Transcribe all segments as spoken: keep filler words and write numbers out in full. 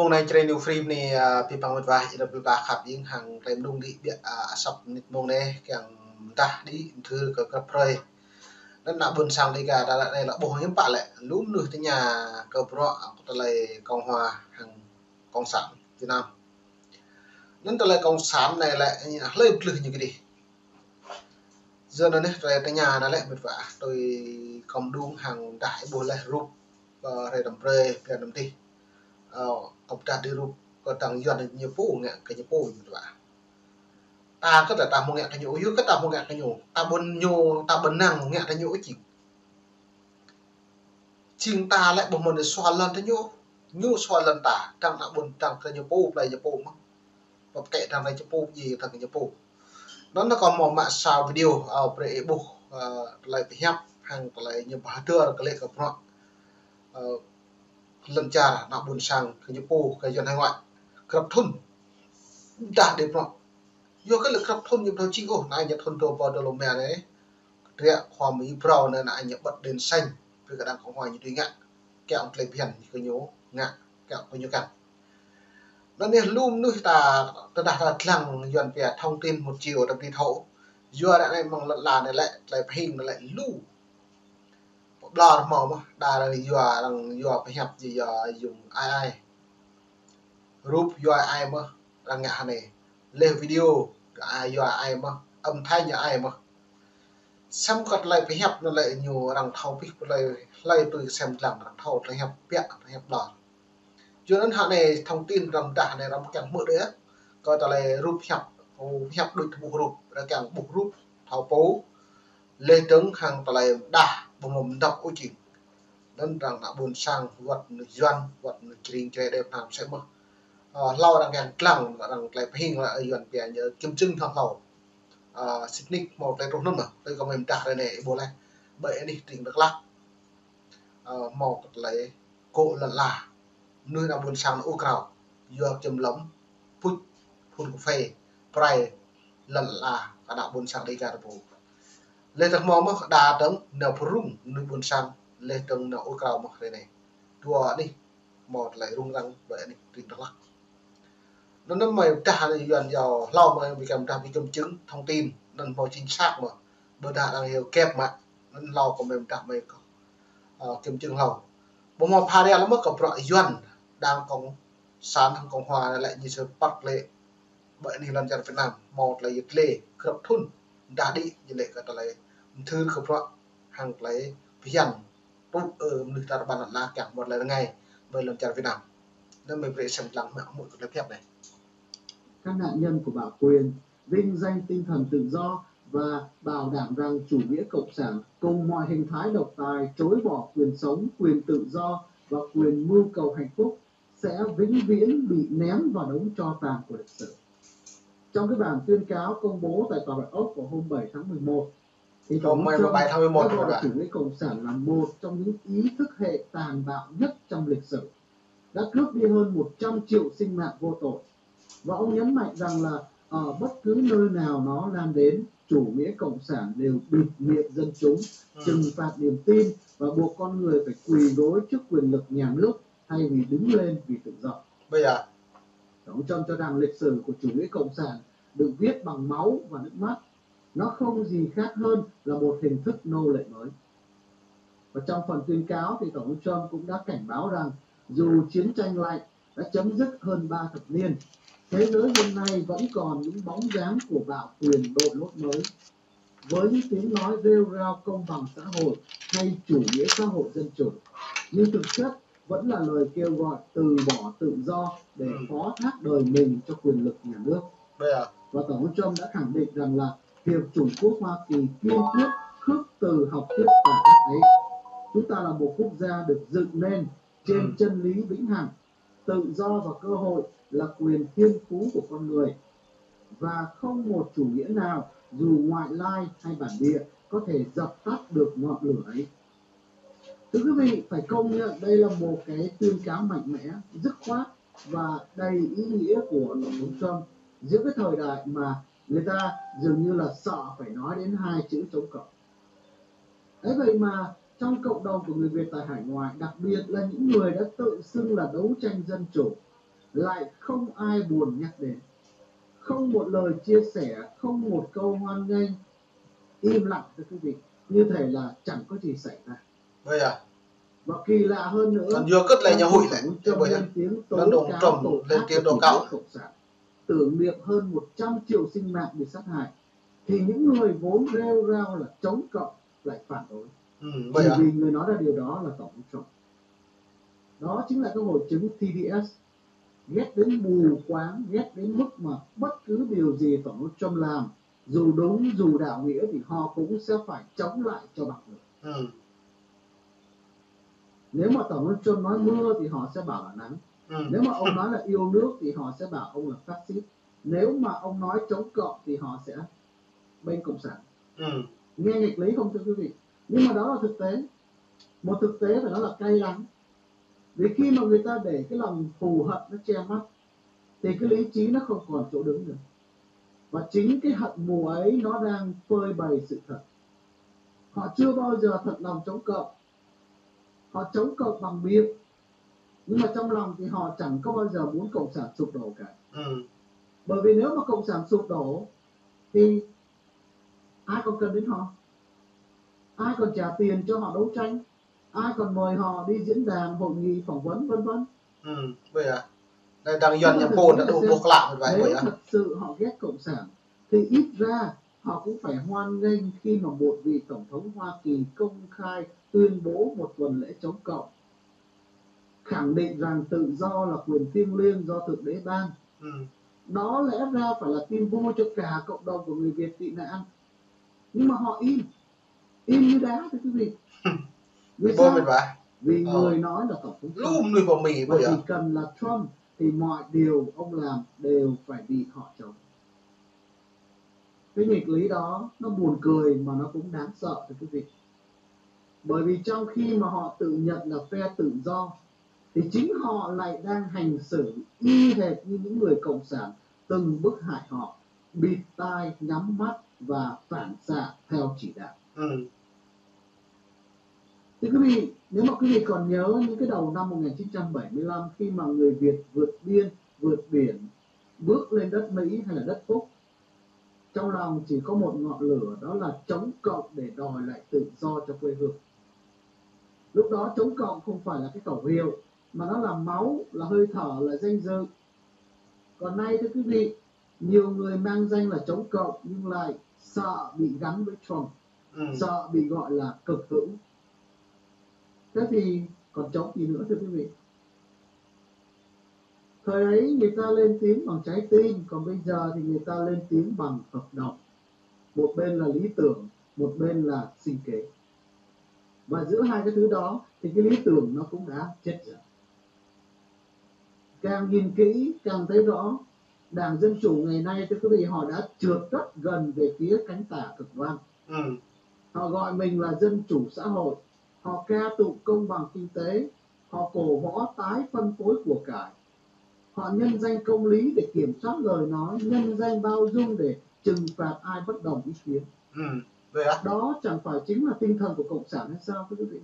Mông anai Jrai New Free anai, a, ƀing ƀing mơ̆t wa, ih lăp ƀing ƀing khăp ing hăng klei mơnung đĭ ƀiă, a, asăp mơnit mông anai, kiăng mơdah đĭ, mơthưr kơ grăp hrơi. Anŭn ană ƀôn sang Đêga ta lăi anai lăi ƀuh hiư̆m pă lĕ, lu mơnuih tơña kơ bruă, a, tơlơi Cộng hòa hăng Cộng sản Việt Nam. Anŭn tơlơi Cộng sản anai lĕ, hlơi pơtlưh ñu kơdih. Yua anŭn anai tơlơi tơña anai lĕ mơ̆t wa, tui kâo mơđung hăng dah ih ƀuh leh rup, ơ, hrơi tơm brơi, bơyan tơm dih. Ơ, kâo pơdah đĭ rup kơ tơ̆ng Yuan ñu pô ngă kơ ñu pô mơ̆t wa. Ta kơ ta, ta hmâo ngă kơ ñu, yua kơ ta hmâo ngă kơ ñu. Ta ƀuăn ñu, ta ƀuăn năng ngă kơ ñu ôh jing. Jing ta lĕ ƀu hmâo anai sua lŏn tơ ñu, ñu sua lŏn ta, dăng ană ƀôn dăng kơ ñu pô, plei ñu pô mơ̆n. Pơkĕ dăng kơ ñu pô, djai dăng kơ ñu pô. Anŭn kâo hmâo mă sa video, ơ, brơi ih ƀuh, ơ, tơlơi pơhiăp, hăng tơlơi ñu pơhơdơr kơ lĕ kơ bruă, ơ, lŏn čar ană ƀôn sang kơ ñu pô, kơ Yuan hải ngoại. Grăp thŭn. Dah đĭ bruă. Yua kơ lĕ grăp thŭn ñu ƀu thâo jing ôh, anai ñu thŭn dua rơbâo dua pluh rơma anai. Kơdră khua mơ̆ng ih brâo anai, anai ñu bật đèn xanh, brơi kơ đảng Cộng hòa ñu dưi ngă. Kiăng klei phiăn ñu kơ ñu ngă, kiăng kơ ñu kăn. Anŭn anai lu mơnuih ta tơdah ta lăng Yuan pia thông tin một chiều ta ƀu thâo. Yua ră anai mơ̆ng lŏn la anai lĕ, tơlơi pơhing anai lĕ lu. Pơblor hmâo mơ̆n, đa arăng yua, arăng yua pơhiăp jing yua dùng ai ai. Rup yua ai mơ̆n, arăng ngă hơnai. Leh video, a, yua ai mơ̆n, âm thanh yua ai mơ̆n. Samơ̆ kơ tơlơi pơhiăp anŭn lĕ ñu arăng thâo pih, tơlơi hlơi tui sem lăng arăng thâo tơlơi hiăp biă, tơlơi hiăp ƀlŏr. Yua anŭn hơnai thông tin arăng dah anai arăng kiăng hmư̆ đơi. Kơ tơlơi rup hiăp, ơ, hiăp đôč tơƀuh rup, arăng kiăng ƀuh rup, thâo pô. Leh dơ̆ng hăng tơlơi dah ƀu hmâo mơdŏk ôh jing. Anŭn arăng ană ƀôn sang wơ̆t mơnuih Yuan, wơ̆t mơnuih Jrai, Jrai đĕp nam sĕ mơ̆n. Ơ, hlâo arăng kiăng lăng, arăng tơlơi pơhing lĕ Yuan pia ñu kiểm chứng hăng hlâo. Ơ, sĭt nik hmâo tơlơi truh anŭn mơ̆n, tơlơi kâo mơ̆n dah ră anai ih ƀuh leh. Ƀơi anih tring Dak Lak. Ơ, hmâo kơ tơlơi kô̆ lŏn la. Mơnuih ană ƀôn sang anŭn ur krao. Yua kiểm lâm, pŭč, phun kơphê, pơrai lŏn la, kơ ană ƀôn sang Đêga ta pô. Leh dơ̆ng hmâo mơ̆n đa dơ̆ng nao pơrŭng mơnuih ƀôn sang, leh dơ̆ng nao ur krao mơ̆n ră anai. Dua anih hmâo tơlơi rŭng răng ƀơi anih tring Dak Lak. Anŭn anai mơi dah anai Yuan yua hlâo mơi ƀu kiăng dah ƀu kiểm chứng thông tin, anŭn hmâo chính xác mơ̆n. Ƀôdah arăng yua kĕp mă, anŭn hlâo kơ mơi dah mơi kơ, ơ, kiểm chứng hlâo. Ƀu hmâo pha ria lăm mơ̆n kơ bruă Yuan, đảng Cộng sản hăng Cộng hòa anai lĕ ñu sơpăt lĕ ƀơi anih lŏn čar Việt Nam, hmâo tơlơi yit lê, grăp thŭn, dah đĭ, ñu lĕ kơ tơlơi mơthưr kơ bruă, hăng tơlơi phiăn, tŭ, ơ, mơnuih ta rơbăn lŏn la kiăng hmâo tơlơi rơngai ƀơi lŏn čar Việt Nam. Anŭn mơi brơi sem lăng mă hmư̆ kơ tơlơi pơhiăp anai. Các nạn nhân của bạo quyền vinh danh tinh thần tự do và bảo đảm rằng chủ nghĩa cộng sản cùng mọi hình thái độc tài chối bỏ quyền sống, quyền tự do và quyền mưu cầu hạnh phúc sẽ vĩnh viễn bị ném vào đống tro tàn của lịch sử. Trong cái bản tuyên cáo công bố tại Tòa Bạch Ốc vào hôm bảy tháng mười một, thì Tổng thống Trump đã gọi chủ nghĩa cộng sản là một trong những ý thức hệ tàn bạo nhất trong lịch sử, đã cướp đi hơn một trăm triệu sinh mạng vô tội. Và ông nhấn mạnh rằng là ở bất cứ nơi nào nó lan đến, chủ nghĩa cộng sản đều bịt miệng dân chúng, trừng phạt niềm tin và buộc con người phải quỳ gối trước quyền lực nhà nước thay vì đứng lên vì tự do. Bây giờ, Tổng thống Trump cho rằng lịch sử của chủ nghĩa cộng sản được viết bằng máu và nước mắt. Nó không gì khác hơn là một hình thức nô lệ mới. Và trong phần tuyên cáo thì Tổng thống Trump cũng đã cảnh báo rằng dù chiến tranh lạnh đã chấm dứt hơn ba thập niên, thế giới hôm nay vẫn còn những bóng dáng của bạo quyền đội lốt mới. Với những tiếng nói rêu rao công bằng xã hội hay chủ nghĩa xã hội dân chủ, nhưng thực chất vẫn là lời kêu gọi từ bỏ tự do để phó thác đời mình cho quyền lực nhà nước. Và Tổng thống Trump đã khẳng định rằng là việc Trung Quốc, Hoa Kỳ kiên quyết khước từ học thuyết tà ác ấy. Chúng ta là một quốc gia được dựng nên trên chân lý vĩnh hằng, tự do và cơ hội là quyền thiên phú của con người, và không một chủ nghĩa nào, dù ngoại lai hay bản địa, có thể dập tắt được ngọn lửa ấy. Thưa quý vị, phải công nhận đây là một cái tuyên cáo mạnh mẽ, dứt khoát và đầy ý nghĩa của Tổng thống Trump giữa cái thời đại mà người ta dường như là sợ phải nói đến hai chữ chống cộng. Ấy vậy mà trong cộng đồng của người Việt tại hải ngoại, đặc biệt là những người đã tự xưng là đấu tranh dân chủ, lại không ai buồn nhắc đến. Không một lời chia sẻ, không một câu hoan nghênh, im lặng, thưa quý vị. Như thể là chẳng có gì xảy ra. Ƀơi à. Và kỳ lạ hơn nữa, Còn vừa cất lại trong nhà khi hụi tổng lại, thống Trump ƀơi à. Lên tiếng tố cáo tội ác của chủ nghĩa cộng sản, tưởng niệm hơn một trăm triệu sinh mạng bị sát hại, thì những người vốn rêu rao là chống cộng lại phản đối. Ừ, ƀơi à. Chỉ vì người nói ra điều đó là tổng thống Trump. Đó chính là cái hội chứng T D S. Ghét đến mù quáng, ghét đến mức mà bất cứ điều gì tổng thống Trump làm, dù đúng, dù đạo nghĩa thì họ cũng sẽ phải chống lại cho bằng được. Ừ. Nếu mà tổng thống Trump nói mưa thì họ sẽ bảo là nắng. Ừ. Nếu mà ông nói là yêu nước thì họ sẽ bảo ông là phát xít. Nếu mà ông nói chống cộng thì họ sẽ bên cộng sản. Ừ. Nghe nghịch lý không, thưa quý vị? Nhưng mà đó là thực tế. Một thực tế phải nói là cay đắng. Vì khi mà người ta để cái lòng thù hận nó che mắt, thì cái lý trí nó không còn chỗ đứng nữa. Và chính cái hận mù ấy nó đang phơi bày sự thật. Họ chưa bao giờ thật lòng chống cộng. Họ chống cộng bằng miệng, nhưng mà trong lòng thì họ chẳng có bao giờ muốn cộng sản sụp đổ cả. Ừ. Bởi vì nếu mà cộng sản sụp đổ thì ai còn cần đến họ? Ai còn trả tiền cho họ đấu tranh? Ai còn mời họ đi diễn đàn, hội nghị, phỏng vấn, vân vân? Ừ, ƀơi à. Anai đang Yuan Nhật Bản đã đổ bột lạ một vài. Nếu thật sự họ ghét cộng sản thì ít ra họ cũng phải hoan nghênh khi mà một vị tổng thống Hoa Kỳ công khai tuyên bố một tuần lễ chống cộng, khẳng định rằng tự do là quyền thiêng liêng do Thượng Đế ban. Ừ. Đó lẽ ra phải là tin vui cho cả cộng đồng của người Việt tị nạn. Nhưng mà họ im, im như đá, thưa quý vị. Vì sao? Vì người nói là tổng thống Trump. Và chỉ cần là Trump thì mọi điều ông làm đều phải bị họ chống. Cái nghịch lý đó nó buồn cười mà nó cũng đáng sợ, thưa quý vị. Bởi vì trong khi mà họ tự nhận là phe tự do, thì chính họ lại đang hành xử y hệt như những người cộng sản từng bức hại họ, bịt tai, nhắm mắt và phản xạ theo chỉ đạo. Ừ. Thưa quý vị, nếu mà quý vị còn nhớ những cái đầu năm một nghìn chín trăm bảy mươi lăm, khi mà người Việt vượt biên, vượt biển, bước lên đất Mỹ hay là đất Úc, trong lòng chỉ có một ngọn lửa, đó là chống cộng để đòi lại tự do cho quê hương. Lúc đó chống cộng không phải là cái khẩu hiệu, mà nó là máu, là hơi thở, là danh dự. Còn nay, thưa quý vị, nhiều người mang danh là chống cộng nhưng lại sợ bị gắn với Trump, ừ, sợ bị gọi là cực hữu. Thế thì còn chống gì nữa, thưa quý vị? Thời ấy người ta lên tiếng bằng trái tim, còn bây giờ thì người ta lên tiếng bằng hợp đồng. Một bên là lý tưởng, một bên là sinh kế. Và giữa hai cái thứ đó thì cái lý tưởng nó cũng đã chết dần. Càng nhìn kỹ, càng thấy rõ, Đảng Dân Chủ ngày nay, thưa quý vị, họ đã trượt rất gần về phía cánh tả cực đoan. Ừ. Họ gọi mình là dân chủ xã hội, họ ca tụng công bằng kinh tế, họ cổ võ tái phân phối của cải. Họ nhân danh công lý để kiểm soát lời nói, nhân danh bao dung để trừng phạt ai bất đồng ý kiến. Ừ, vậy à? Đó chẳng phải chính là tinh thần của cộng sản hay sao, thưa quý vị?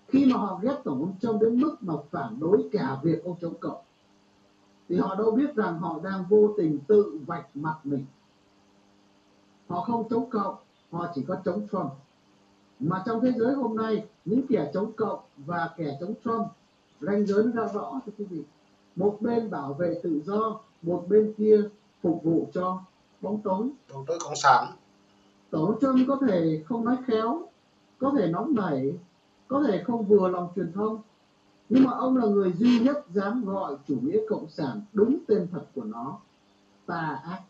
Khi mà họ ghét Tổng thống Trump đến mức mà phản đối cả việc ông chống cộng, thì họ đâu biết rằng họ đang vô tình tự vạch mặt mình. Họ không chống cộng, họ chỉ có chống Trump. Mà trong thế giới hôm nay, những kẻ chống cộng và kẻ chống Trump, ranh giới nó đã rõ, thưa quý vị. Một bên bảo vệ tự do, một bên kia phục vụ cho bóng tối. Bóng tối cộng sản. Tổng thống Trump có thể không nói khéo, có thể nóng nảy, có thể không vừa lòng truyền thông, nhưng mà ông là người duy nhất dám gọi chủ nghĩa cộng sản đúng tên thật của nó, tà ác.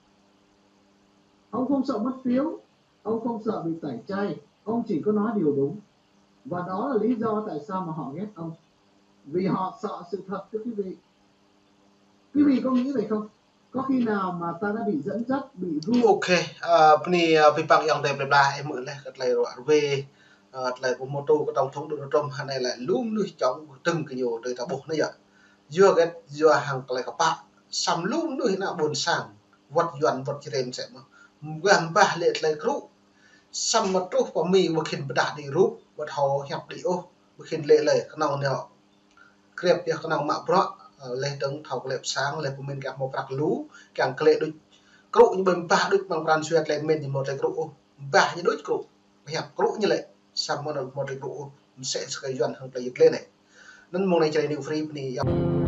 Ông không sợ mất phiếu, ông không sợ bị tẩy chay, ông chỉ có nói điều đúng. Và đó là lý do tại sao mà họ ghét ông. Vì họ sợ sự thật, thưa quý vị. Quý vị có nghĩ vậy không? Có khi nào mà ta đã bị dẫn dắt, bị ru- Ok, ơ, bơni, ơ, abih bang ayŏng adơi plei pla, ih hmư̆ laih kơ tơlơi ruă ruê, ơ, tơlơi pô mơtô kơ tổng thống Donald Trump, hơnai lĕ lu mơnuih čŏng dơ̆ng kơ ñu tơlơi ta ƀuh anai yơh. Yua hơget, yua hăng tơlơi kơpă, samơ̆ lu mơnuih ană ƀôn sang, wơ̆t Yuan, wơ̆t Jrai mơsĕ mơ̆n. Mơguah mbah lĕ tơlơi kru, samơ̆ truh pơ Mi ƀu khĭn pơdah đĭ rup, wơ̆t hơ̆ hiăp đĭ ôh, ƀu khĭn lĕ lơi, kơnơ̆ng ñu kriăp yơh, kơnơ̆ng mă bruă, Ơ, leh dơ̆ng thâo klĕ pơ sang, leh pơmĭn kiăng hmâo prăk lu, kiăng klĕ đôč. Krŭ ñu ƀơi mbah đôč mơ̆ng pran jua tơlơi mĭn ñu hmâo tơlơi krŭ ôh. Mbah ñu đôč krŭ. Hiăp krŭ ñu lĕ. Samơ̆ anŭn hmâo tơlơi krŭ ôh. Mơsĕ si kơ Yuan hăng tơlơi yit lĕ anai. Anŭn mơ̆ng anai Jrai New Free bơni yơh.